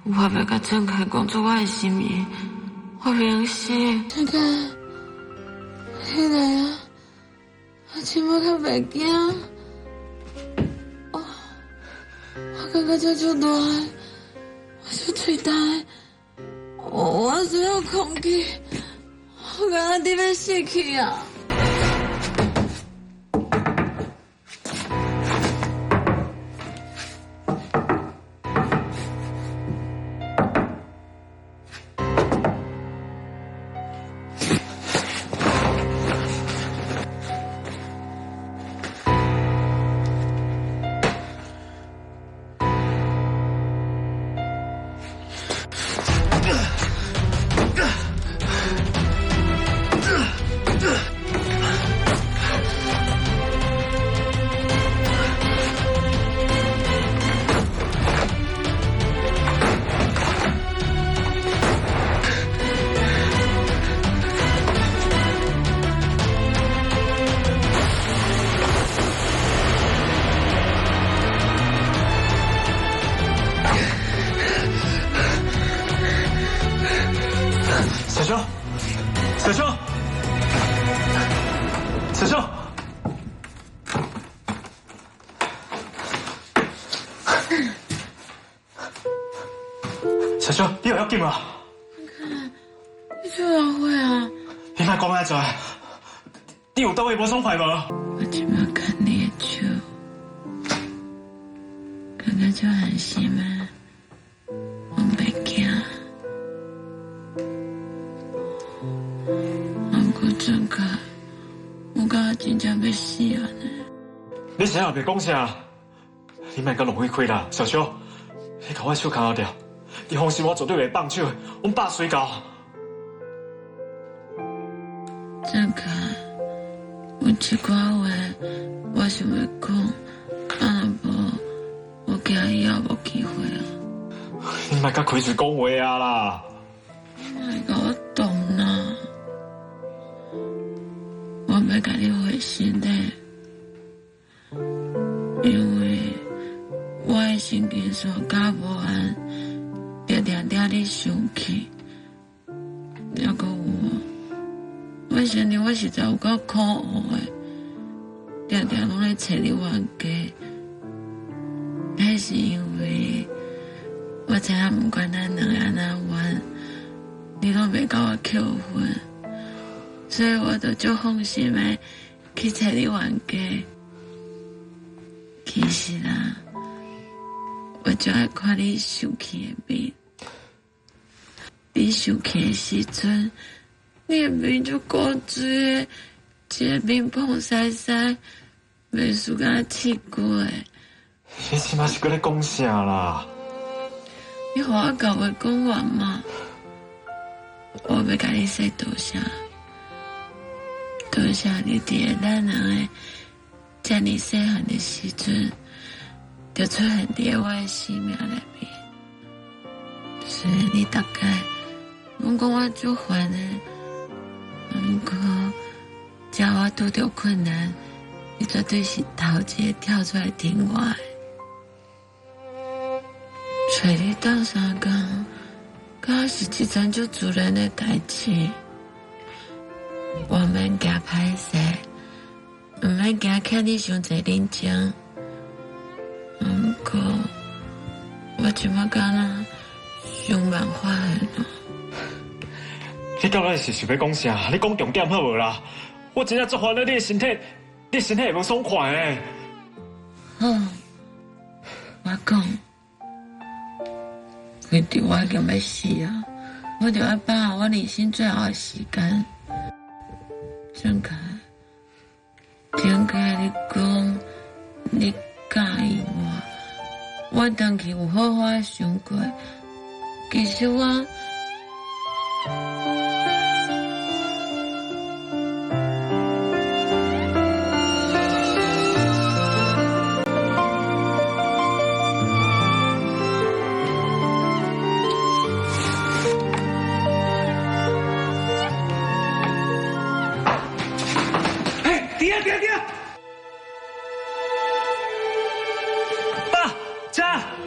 我欲共郑凯讲出我的心意，我袂用死。郑凯，你来啊！我这摆较袂惊，我感觉这足大，我足喙焦，我需要空氣，我感覺你欲死去啊！小秋，小秋，小秋，小秋，你有要緊嗎？你做啥貨啊？你莫講遐濟，你有佗位無爽快無？我這擺牽你的手，感覺足安心的，我袂驚。毋過鄭凱，我感覺真正欲死啊呢！你啥也袂講啥，你莫閣浪費氣啦，小秋，你共我手牽著，你放心，我絕對袂放手，阮百隨到。鄭凱，有一寡話我想欲講，啊若無，我驚以後無機會啊。你莫閣開喙講話啊啦！你莫共我擋啦！我欲共你回身體，因為我的神經線較無按，定定掠你生氣，抑閣有，我承認我實在有夠可惡的，定定攏咧揣你冤家，彼是因為我知影毋管咱兩个按怎冤，你攏袂共我扣分，所以我就足放心的去揣你冤家。其實啊，我就愛看你生氣的面。你生氣的時陣，你的面就古錐的，一个面膨屎屎，袂輸敢試過的。你這擺是閣咧講啥啦？你予我共話講完嘛？我欲共你說多謝，多謝你佇咧咱兩个遮爾細漢的時陣，就出現佇我的生命內面。雖然你逐擺攏講我足煩的，毋過只要我拄著困難，你絕對是頭一個跳出來挺我的。揣你鬥相共，敢是一樁足自然的代誌。我免驚歹勢，毋免驚欠你傷濟人情。毋過，我這擺敢若傷慢發現咯。你到底是想欲講啥？你講重點好無啦？我真正足煩惱你的身體，你身體會無爽快的。好，我講，為著我已經欲死啊！我著愛把握我人生最後的時間。鄭凱，鄭凱，你講你佮意我，我當去有好好想過。其實我。